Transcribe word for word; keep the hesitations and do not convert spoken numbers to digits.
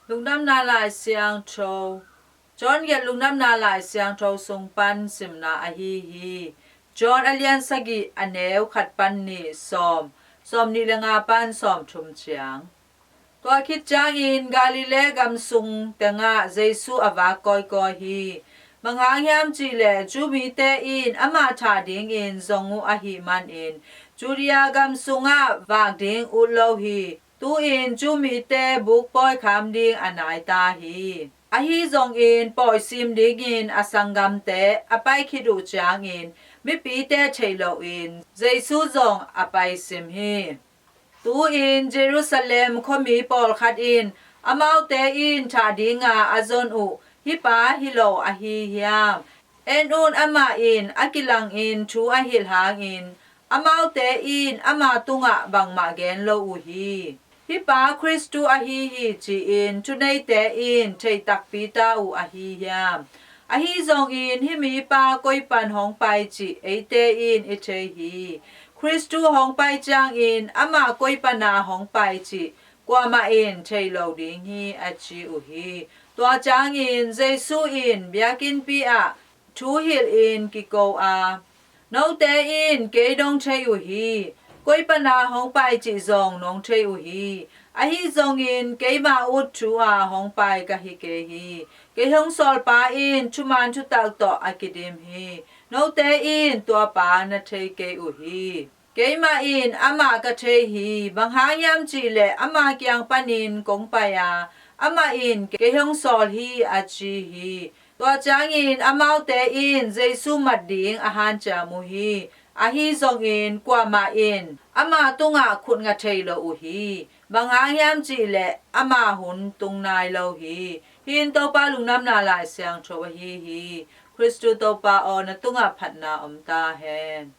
Lungdamna Lai Siangtho. John gelh Lungdamna Lai Siangtho sung pan simna ahi hi. John a lian sagih, a neu khat pan nih, sawm, sawm nih le nga pan sawm thum ciang. Tua khit ciangin Galilee gam sung tengah Jesu a vak kawikawi hi. Bang hang hiam cih leh Jew mite in amah thah dingin zong uh ahih manin Judea gam sungah vak ding ut lo hi. Tu-in Jew mite buk pawi kham ding a nai ta hi. Ahi zongin pawi sim dingin a sanggamte a pai khit uh ciangin mipite theih loin Jesu zong a pai sim hi. Tu-in Jerusalem khuami pawlkhat in, "Amaute in thah dinga a zon uh hih pa hi lo ahi hiam? En un, amah in a kilangin thu a hilh hangin amaute in ama tungah bangmah gen lo uh hi. Hih pa Khristu ahi hi," ci-in thuneite in thei takpi ta uh ahi hiam? Ahi zongin hih mipa koi pan hong pai cih eite in i thei hi. Khristu hong pai ciangin amah koi pana hong pai cih kuamah in thei lo ding hi, a ci uh hi. Tua ciangin Jesu in biakinnpi ah thu hilhin kiko a, "Note in kei nong thei uh hi. Koi pana hong pai cih zong nong thei uh hi. Ahi zongin keima ut thu-a hong pai ka hi kei hi. Kei hong sawlpa in thuman thutak tawh a kidim hi. Note in tuapa na thei kei uh hi. Keimah in amah ka thei hi. Bang hang hiam cih leh ama kiang panin kong pai a, amah in kei hong sawl hi," a ci hi. Tua ciangin amaute in Jesu mat ding a hanciam uh hi. Ahi zongin kuamah in ama tungah khut nga thei lo uh hi. Bang hang hiam cih leh ama hun tung nai lo hi. Hih in Topa Lungdamna Lai Siangtho ahi hi. Khristu Topa aw, na tungah phatna om ta hen.